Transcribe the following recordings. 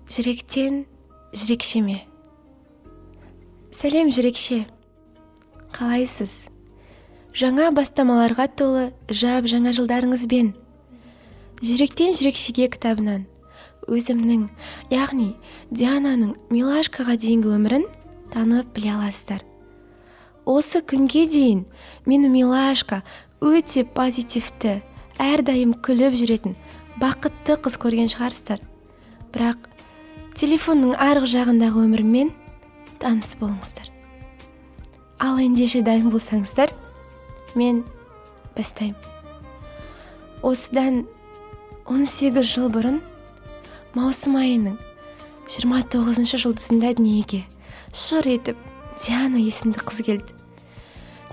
Жүректен жүрекшеме сәлем! Жүрекше, қалайсыз? Жаңа бастамаларға толы жап жаңа жылдарыңызбен! «Жүректен жүрекшеге» кітабынан өзімнің, яғни Диананың милашкаға дейінгі өмірін танып біле аласыздар. Осы күнге дейін мен милашка, өте позитивті, әрдайым күліп жүретін бақытты қыз көрген шығарсыздар. Бірақ телефонның арғы жағындағы өміріммен таныс болыңыздар. Ал ендеше, дайын болсаңыздар, мен бастаймын. Осыдан 18 жыл бұрын, маусым айының 29 жұлдызында дүниеге шыр етіп Диана есімді қыз келді.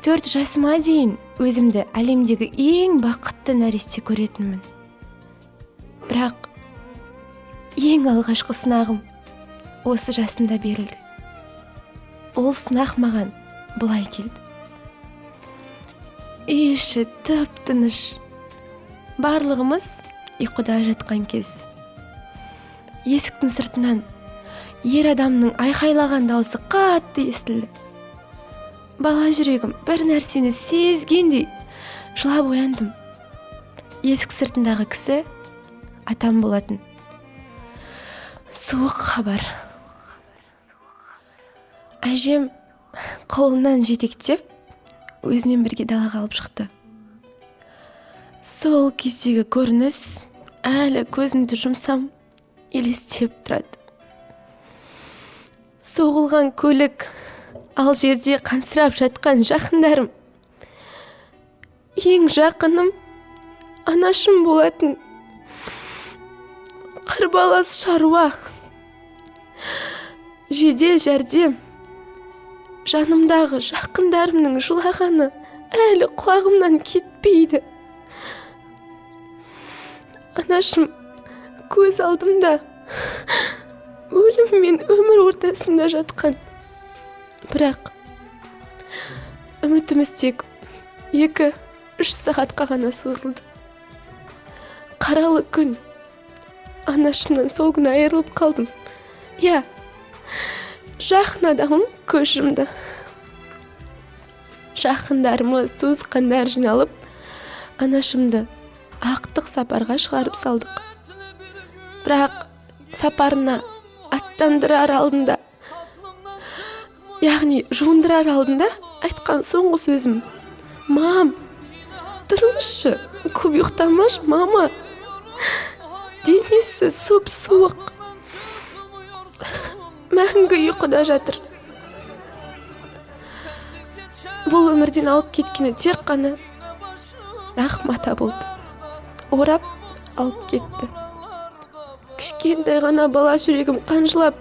4 жасыма дейін өзімді әлемдегі ең бақытты нәресте көретінмін. Бірақ ең алғашқы сынағым осы жасымда берілді. Ол сынақ маған былай келді: үй іші тып тыныш, барлығымыз ұйқыда жатқан кез. Есіктің сыртынан ер адамның айқайлаған даусы қатты естілді. Бала жүрегім бір нәрсені сезгендей, жылап ояндым. Есік сыртындағы кісі атам болатын. Суық хабар. Әжем қолынан жетектеп, өзімен бірге далаға алып шықты. Сол кездегі көрініс әлі көзімді жұмсам, елестеп тұрады: соғылған көлік, ал жерде қансырап жатқан жақындарым. Ең жақыным анашым болатын. Қарбалас шаруа, жедел жәрдем, жанымдағы жақындарымның жылағаны әлі құлағымнан кетпейді. Анашым көз алдымда өлім мен өмір ортасында жатқан. Бірақ үмітіміз тек 2-3 сағатқа ғана созылды. Қаралы күн. Анашымнан сол күні айырылып қалдым. Иә, жақын адамым көз жұмды. Жақындарымыз, туысқандар жиналып, анашымды ақтық сапарға шығарып салдық. Бірақ сапарына аттандырар алдында, яғни жуындырар алдында айтқан соңғы сөзім: «Мам, тұрыңызшы, көп ұйықтамашы, мама». Денесі сұп суық, мәңгі ұйқыда жатыр. Бұл өмірден алып кеткені тек қана Рахым ата болды. Орап алып кетті. Кішкентай ғана бала жүрегім қанжылап,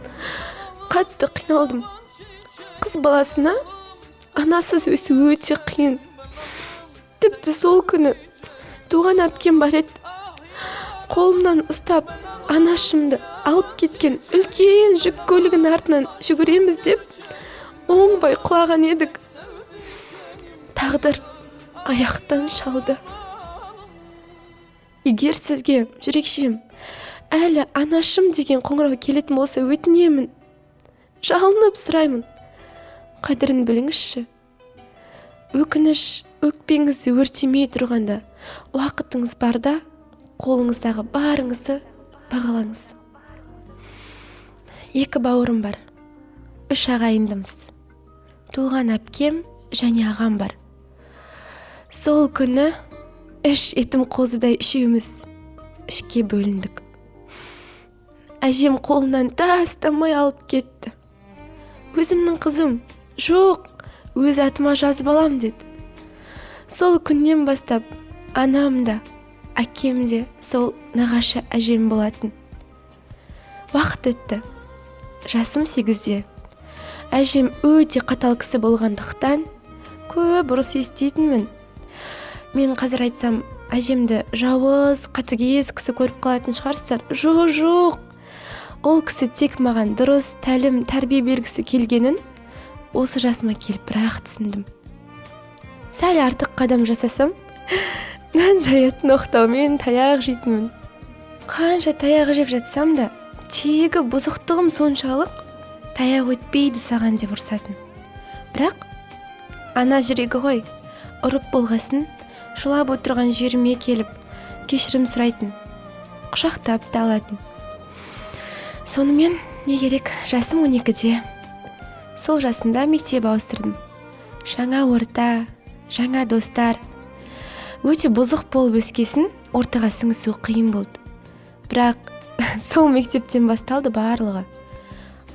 қатты қиналдым. Қыз баласына анасыз өсу өте қиын. Тіпті сол күні туған әпкем бар еді, қолымнан ұстап, анашымды алып кеткен үлкен жүк көлігінің артынан жүгіреміз деп оңбай құлаған едік. Тағдыр аяқтан шалды. Егер сізге, жүрекшем, әлі «анашым» деген қоңырау келетін болса, өтінемін, жалынып сұраймын, қадірін біліңізші. Өкініш өкпеңізді өртемей тұрғанда, уақытыңыз барда, қолыңыздағы барыңызды бағалаңыз. Екі бауырым бар, үш ағайындымыз. Туған әпкем және ағам бар. Сол күні үш етім қозыдай үшеуміз үшке бөліндік. Әжем қолынан тастамай алып кетті. «Өзімнің қызым, жоқ, өз атыма жазып алам», – деді. Сол күннен бастап анам да, әкем де сол нағашы әжем болатын. Уақыт өтті. Жасым 8-де. Әжем өте қатал кісі болғандықтан, көп ұрыс еститінмін. Мен қазір айтсам, әжемді жауыз, қатыгез кісі көріп қалатын шығарсыздар. Жоқ, жоқ, ол кісі тек маған дұрыс тәлім тәрбие бергісі келгенін осы жасыма келіп бірақ түсіндім. Сәл артық қадам жасасам, нан жаятын оқтаумен таяқ жейтінмін. Қанша таяқ жеп жатсам да, Тегі бұзықтығым соншалық, таяқ өтпейді саған деп ұрсатын. Бірақ ана жүрегі ғой, ұрып болғасын жылап отырған жеріме келіп кешірім сұрайтын, құшақтап та алатын. Сонымен не керек, жасым 12-де. Сол жасымда мектеп ауыстырдым. Жаңа орта, жаңа достар. Өте бұзық болып өскесін, ортаға сіңісу қиын болды. Бірақ сол мектептен басталды барлығы.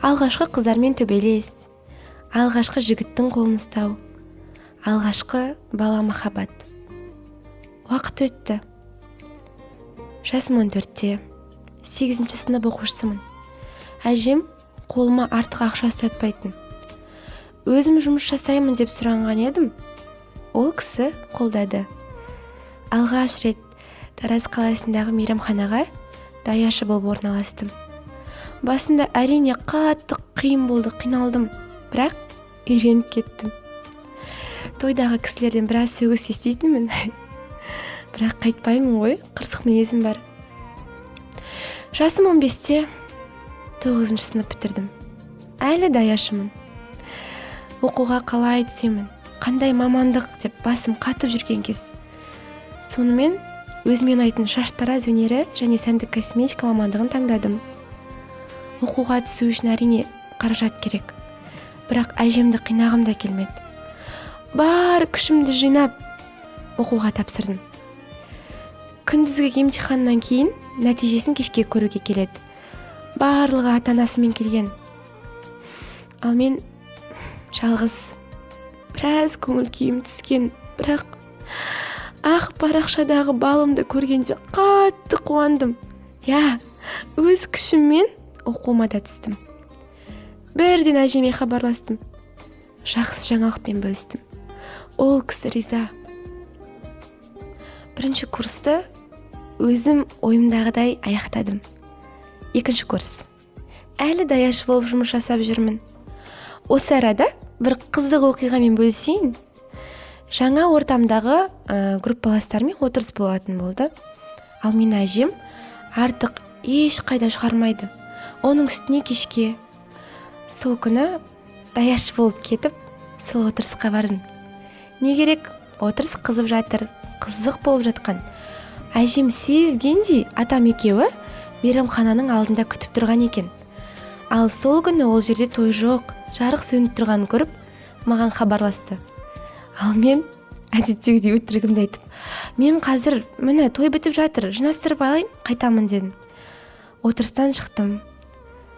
Алғашқы қыздармен төбелес, алғашқы жігіттің қолын ұстау, алғашқы бала махаббат. Уақыт өтті. Жасым 14-те, 8-ші сынып оқушысымын. Әжем қолыма артық ақша ұстатпайтын. Өзім жұмыс жасаймын деп сұранған едім, ол кісі қолдады. Алғаш рет Тараз қаласындағы мейрамханаға даяшы болып орналастым. Басында әрине қатты қиын болды, қиналдым, бірақ үйреніп кеттім. Тойдағы кісілерден біраз сөгіс еститінмін, бірақ қайтпаймын ғой, қырсық мінезім бар. Жасым 15-те, 9-шы сынып бітірдім. Әлі даяшымын. Оқуға қалай түсемін, қандай мамандық деп басым қатып жүрген кез. Сонымен өзіме ұнайтын шаштараз өнері және сәндік косметика мамандығын таңдадым. Оқуға түсу үшін әрине қаражат керек. Бірақ әжемді қинағым да келмеді. Бар күшімді жинап оқуға тапсырдым. Күндізгі емтиханнан кейін нәтижесін кешке көруге келеді. Барлығы ата-анасымен келген. Ал мен жалғыз. Біраз көңіл күйім түскен, бірақ ақ парақшадағы балымды көргенде қатты қуандым. Я, өз күшіммен оқуыма да түстім. Бірден әжеме хабарластым. Жақсы жаңалықпен бөлістім. Ол кісі риза. Бірінші курсты өзім ойымдағыдай аяқтадым. Екінші курс. Әлі даяшы болып жұмыс жасап жүрмін. Осы арада бір қызық оқиғамен бөлісейін. Жаңа ортамдағы группаластармен отырыс болатын болды. Ал мен әжем артық ешқайда шығармайды. Оның үстіне кешке. Сол күні даяшы болып кетіп, сол отырысқа бардым. Не керек, отырыс қызып жатыр, қызық болып жатқан. Әжем сезгендей атам екеуі мейрамхананың алдында күтіп тұрған екен. Ал сол күні ол жерде той жоқ, жарық сөніп тұрғанын көріп, маған хабарласты. Ал мен әдеттегідей өтірігімді айтып, мен қазір міне той бітіп жатыр, жинастырып алайын, қайтамын дедім. Отырыстан шықтым.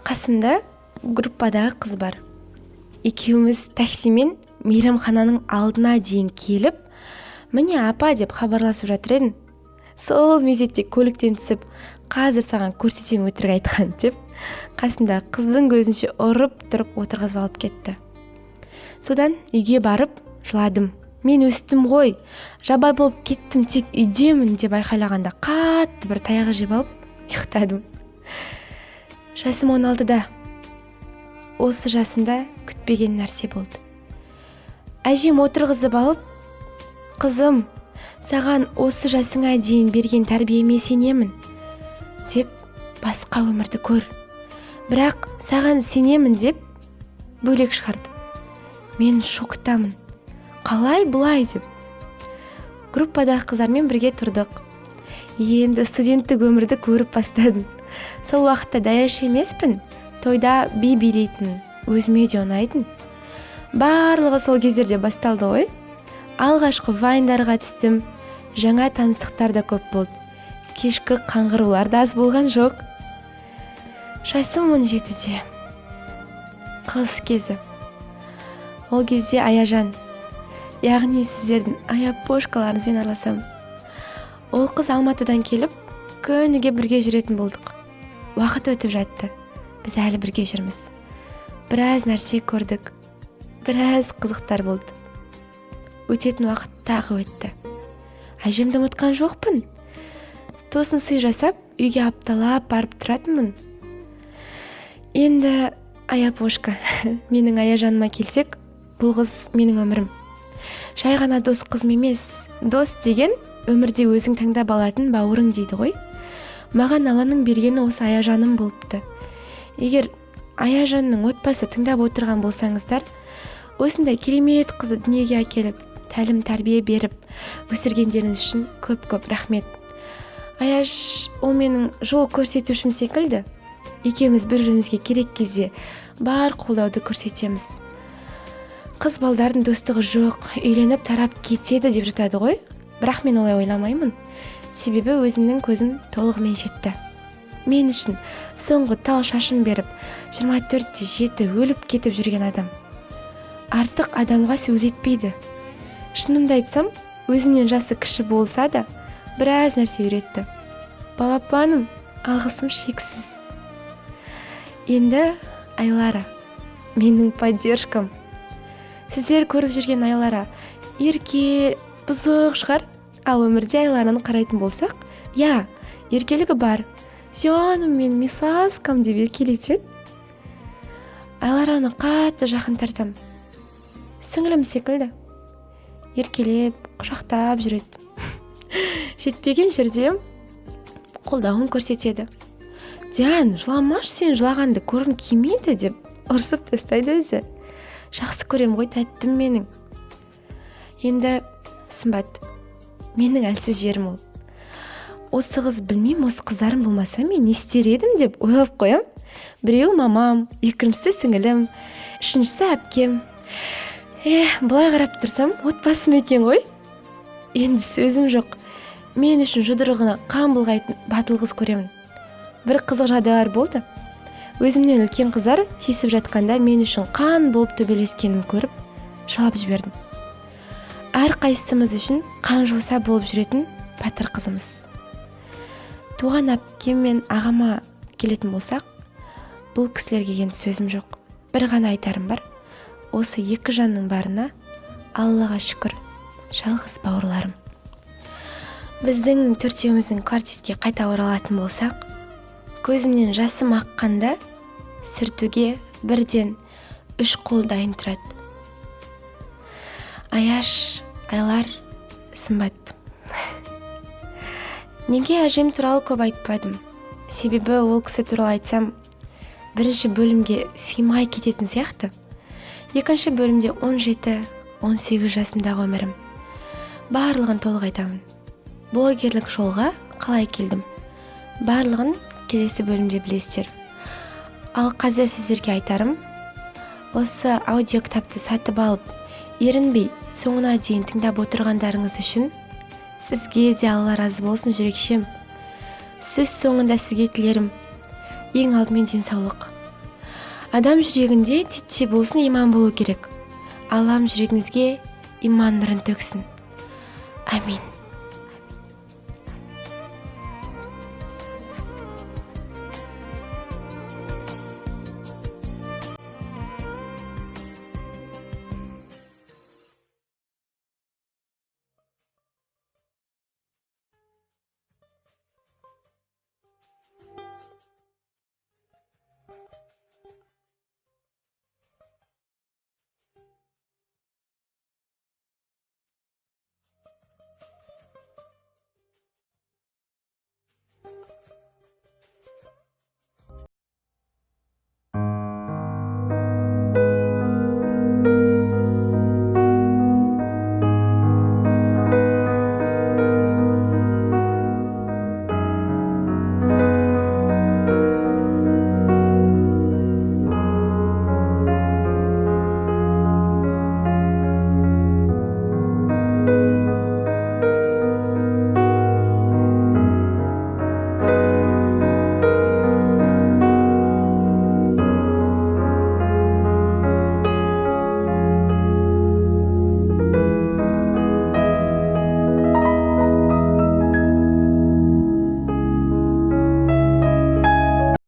Қасымда группадағы қыз бар. Екеуміз таксимен мейрамхананың алдына дейін келіп, міне апа деп хабарласып жатыр едім. Сол мезетте көліктен түсіп, қазір саған көрсетемін өтірік айтқан деп, қасында қыздың көзінше ұрып тұрып отырғызып алып кетті. Содан үйге барып жыладым. Мен өстім ғой, жабай болып кеттім, тек үйдемін деп айқайлағанда қатты бір таяқ жеп алып ұйықтадым. Жасым 16-да. Осы жасымда күтпеген нәрсе болды. Әжем отырғызып алып, қызым, саған осы жасыңа дейін берген тәрбиеме сенемін деп басқа өмірді көр. Бірақ саған сенемін деп бөлек шығарды. Мен шоктамын. Қалай бұлай деп. Группадағы қыздармен бірге тұрдық. Енді студенттік өмірді көріп бастадым. Сол уақытта даяшы емеспін, тойда би билейтін, өзіме де ұнайтын. Барлығы сол кездерде басталды ғой. Алғашқы вайндарға түстім, жаңа таныстықтар да көп болды. Кешкі қаңғырулар да аз болған жоқ. Жасым 17-де. Қыз кезі. Ол кезде Аяжан, яғни сіздердің аяпошкаларыңызбен араласамын. Ол қыз Алматыдан келіп, күніге бірге жүретін болдық. Уақыт өтіп жатты. Біз әлі бірге жүрміз. Біраз нәрсе көрдік. Біраз қызықтар болды. Өтетін уақыт тағы өтті. Әжемді ұмытқан жоқпын. Тосын сый жасап, үйге апталап барып тұратынмын. Енді аяпошка, менің Аяжаныма келсек, бұл қыз менің өмірім. Жай ғана дос қызым емес. Дос деген өмірде өзің таңдап алатын бауырың дейді ғой. Маған Алланың бергені осы Аяжаным болыпты. Егер Аяжанның отбасы тыңдап отырған болсаңыздар, осындай керемет қызды дүниеге әкеліп, тәлім тәрбие беріп өсіргендеріңіз үшін көп-көп рахмет. Аяш ол менің жол көрсетушім секілді. Екеуміз бір-бірімізге керек кезде бар қолдауды көрсетеміз. Қыз балдардың достығы жоқ, үйленіп тарап кетеді деп жатады ғой. Бірақ мен олай ойламаймын. Себебі өзімнің көзім толығымен жетті. Мен үшін соңғы тал шашын беріп, 24/7 өліп кетіп жүрген адам. Артық адамға сөйлетпейді. Шынымды айтсам, өзімнен жасы кіші болса да, біраз нәрсе үйретті. Балапаным, алғысым шексіз. Енді Айлара, менің поддержкам. Сіздер көріп жүрген Айлара ерке, бұзық шығар. Ал өмірде Айлараны қарайтын болсақ, иә, еркелігі бар. Жаным мен мисаскам деп еркелетеді. Айлараны қатты жақын тартам. Сіңілім секілді. Еркелеп, құшақтап жүреді. Жетпеген жерде қолдауын көрсетеді. Диан, жыламашы, сен жылағанды көргім келмейді деп ұрсып тастайды өзі. Жақсы көрем ғой тәттім менің. Енді Сымбат, менің әлсіз жерім ол. Осы қыз білмеймін, осы қыздарым болмаса мен не істер едім деп ойлап қоям. Біреуі мамам, екіншісі сіңілім, үшіншісі әпкем. Былай қарап тұрсам, отбасым екен ғой. Енді сөзім жоқ. Мен үшін жұдырығына қан былғайтын батыл қыз көремін. Бір қызық жағдайлар болды. Өзімнен үлкен қыздар тиісіп жатқанда мен үшін қан болып төбелескенін көріп, жылап жібердім. Әрқайсымыз үшін қан жоса болып жүретін батыр қызымыз. Туған әпкем мен ағама келетін болсақ, бұл кісілерге енді сөзім жоқ. Бір ғана айтарым бар. Осы екі жанның барына Аллаға шүкір, жалғыз бауырларым. Біздің төртеуміздің квартетке қайта оралатын болсақ, көзімнен жасым аққанда сүртуге бірден үш қол дайын тұрады. Аяш, Айлар, Сымбат. Неге әжем туралы көп айтпадым? Себебі ол кісі туралы айтсам, бірінші бөлімге сыймай кететін сияқты. Екінші бөлімде 17-18 жасымдағы өмірім. Барлығын толық айтамын. Блогерлік жолға қалай келдім? Барлығын келесі бөлімде білесіздер. Ал қазір сіздерге айтарым, осы аудио кітапты сатып алып, ерінбей соңына дейін тыңдап отырғандарыңыз үшін сізге де Алла разы болсын, жүрекшем. Сөз соңында сізге тілерім, ең алдымен денсаулық. Адам жүрегінде титтей болсын иман болу керек. Аллам жүрегіңізге иман нұрын төксін. Амин.